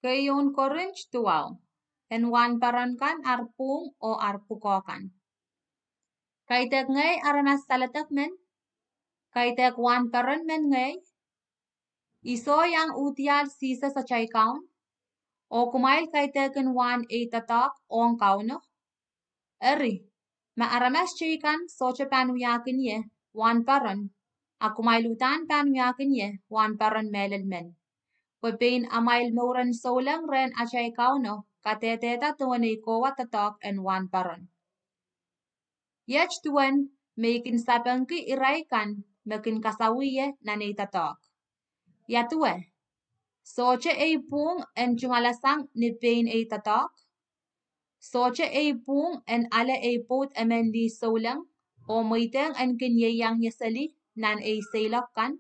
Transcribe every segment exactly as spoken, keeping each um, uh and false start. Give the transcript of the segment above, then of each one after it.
Keieun Korint duwau. En Wahnparon kan ar pwuhng oh ar pwukoa kan. Kaidehk ngehi aramas saledek men, kaidehk wahnparon men ngehi, I soh iang uhdiahl Sises atail Kaun, oh kumwail kaidehkin wahn ei doadoahk ong Kauno? Eri, ma aramas teikan sohte pahn wiahkin ie wahnparon, a kumwail uhdahn pahn wiahkin ie wahnparon mehlel men. Pwe pein amwail mouren souleng rehn atail Kauno kadehdehda duwen ei kohwa doadoahk en wahnparon. Iet duwen me I kin sapengki irail kan me kin kasawih ie nan ei doadoahk. Ia duwe, sohte ei pwuhng en tungoalasang ni pein ei doadoahk? Sohte ei pwuhng en ale ei pwoud emen lih souleng, oh mweidehng en kin ieiang ie seli nan ei seiloak kan,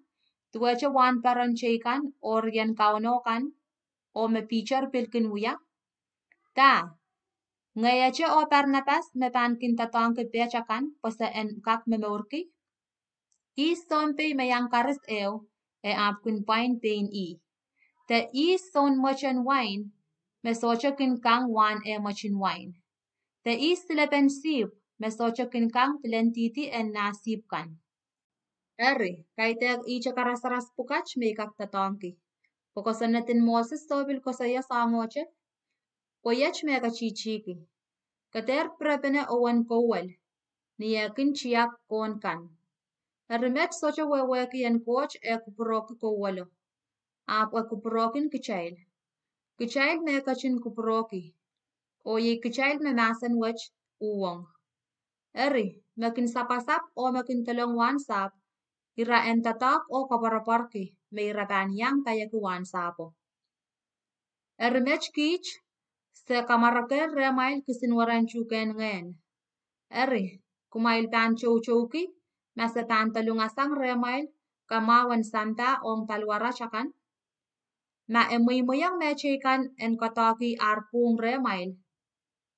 duwehte wahnparon teikan oh rien Kauno kan, oh me Piter pil kin wia? Dah, ngehite oh Parnabas me pahn kin doadoahngki pehtakan pwe se en kak momourki? Ihs sounpei me iang karis ehu, e ahpw kin pwain pein ih? De ihs soun mwet en wain, me sohte kin kang wahn eh mwet en wain? De ihs silepen sihpw, me sohte kin kang pilendidi en nah sihpw kan? Eri, kaidehk ihte karasaras pwukat me I kak doadoahngki. Pwe kosonned en Moses soh pil koasoia soangohte, pwe iet me e katihtihki: Ke dehr pirepene owen kouwel, ni eh kin tiahk kohn kan. Eri met sohte wehwehki en Koht eh kupwurki kouwelo, ahpw e kupwurkin kitail. Kitail me e ketin kupwurki, oh iei kitail me mahsen wet uhwong. Eri, me kin sapwasapw oh me kin delong wahnsahpw, ira en doadoahk oh koapworopworki me ira pahn iang paieki wahnsahpwo. Eri met kiht, se kamwarekehr rehmwail kisin weren tuhkehn ngehn. Eri, kumwail pahn toutouki ma se pahn dolungasang rehmwail kamwahu en sampah ong paliwaratakan? Ma e mweimweiong mehteikan en koadoahki ar pwuhng rehmwail,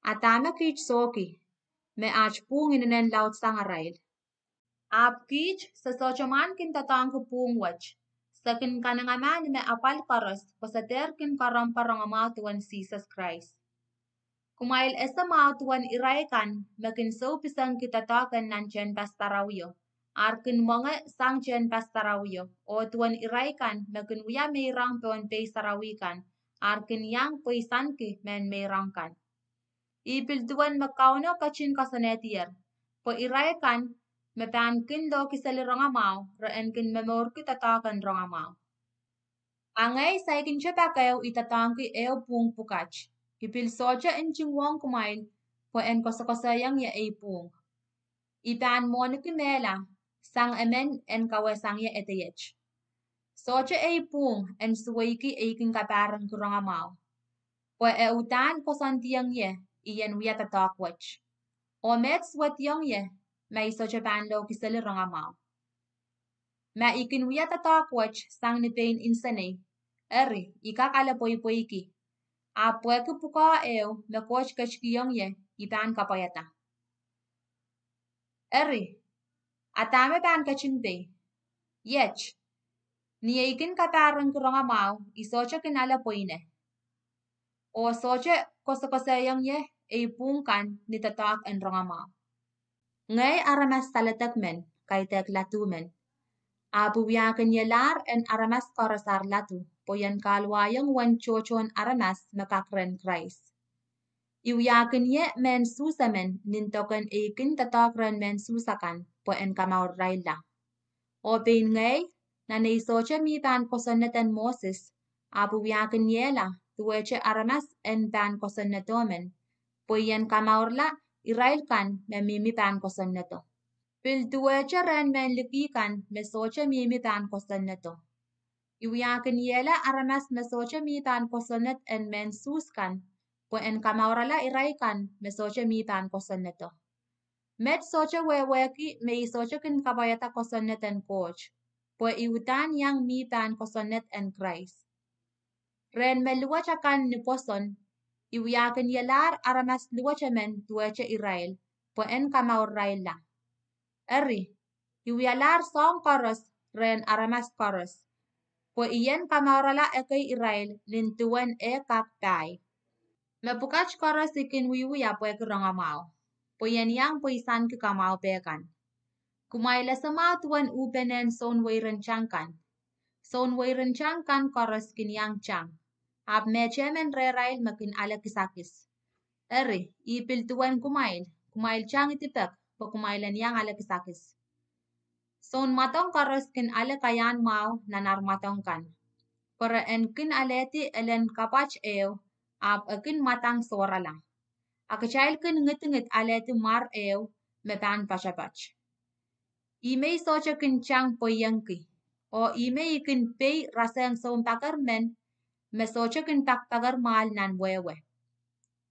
a dahme kiht sohki, me at pwuhng inenen laudsang arail? Ahpw kiht, se sohte mwahn kin doadoahngki pwuhng wet. Se kin kanengamah ni me apwal koaros, pwe se dehr kin karompwa rongamwahu duwen Sises Krais. Kumwail ese mwahu duwen irail kan me kin soupisengki doadoahk en nan tehnpas sarawio, ar kin mwenge sang tehnpas sarawio, oh duwen irail kan me kin wia meirong pohn pei sarawi kan, ar kin iang pweisanki mehn meirong kan. I pil duwen me Kauno ketin koasoanehdier, pwe irail kan me pahn kin lohkiseli rongamwahu, re en kin momourki doadoahk en rongamwahu. A ngehi saikinte pak ehu I doadoahngki ehu pwuhng pwukat. I pil sohte ntingwohng kumwail pwe en koasokoasoaiong ie ei pwuhng. I pahn mwohniki mehla sang emen en kawehsang ie edeiet. Sohte ei pwuhng en suweiki ei kin kapahrengki rongamwahu, pwe e uhdahn koasoandiong ie I en wia doadoahk wet. Oh met suwediong ie ma I sohte pahn lohkiseli rongamwahu? Ma I kin wia doadoahk wet sang ni pein nsenei, eri, I kak ale pweipweiki. Ahpw pwehki pwukoa ehu me Koht ketikihong ie, I pahn kapwaiada. Eri, a dahme pahn ketin pei? Iet, ni ei kin kapahrengki rongamwahu, I sohte kin ale pweine, oh sohte koasokoasoaiong ie ei pwuhng kan ni doadoahk en rongamwahu. Ngehi aramas saledek men, kaidehk ladu men. Ahpw I wiahkinielahr en aramas koaros ar ladu, pwe I en kahluwahiong uwen tohtohn aramas me kak rehn Krais. I wiahkinie mehn Suhs emen nin doken ei kin doadoahk rehn mehn Suhs akan, pwe en kamourirailla. Oh pein ngehi, nan ei sohte mi pahn kosonned en Moses, ahpw I wiahkiniehla duwehte aramas en pahn kosonnedo men, pwe I en kamourla irail kan me mihmi pahn kosonnedo. Pil duwehte rehn mehn liki kan me sohte mihmi pahn kosonnedo. I wiahkiniehla aramas me sohte mi pahn kosonned en mehn Suhs kan, pwe en kamourala irail kan me sohte mi pahn kosonnedo. Met sohte wehwehki me I sohte kin kapwaiada kosonned en Koht, pwe I uhdahn iang mi pahn kosonned en Krais. Rehn me luwet akan ni pwoson, I wiahkinielahr aramas luwet emen duwehte irail, pwe en kamourirailla. Eri, I wialahr soahng koaros rehn aramas koaros, Pwe I en kamourala ekei irail nin duwen eh kak pai. Mepwukat koaros I kin wiewia pwehki rongamwahu, pwe I en iang pweisanki kamwahupe kan. Kumwail ese mwahu duwen uhpenehn sounweiren tang kan. Sounweiren tang kan koaros kin iang tang, ahpw mehtemen rehrail me kin ale kisakis. Eri, ih pil duwen kumwail, kumwail tang idipek, pwe kumwail en iang ale kisakis. Sounmwadong koaros kin ale kaiahn mwahu nan ar mwadong kan, pwe re en kin alehdi elen kapwat ehu, ahpw e kin mwadang sohrala. A kitail kin ngidingid alehdi mwar ehu me pahn poatopoat. Ihme I sohte kin tang pweiengki, oh ihme I kin pei rasehng sounpaker men me sohte kin pakpaker mwahl nan wehwe.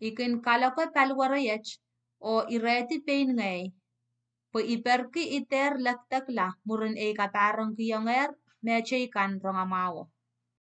I kin kaloke paliwerei et oh irehdi pein ngehi, pwe I perki idehr lekdekla mwurin ei kapahrengkiongehr mehteikan rongamwahuo.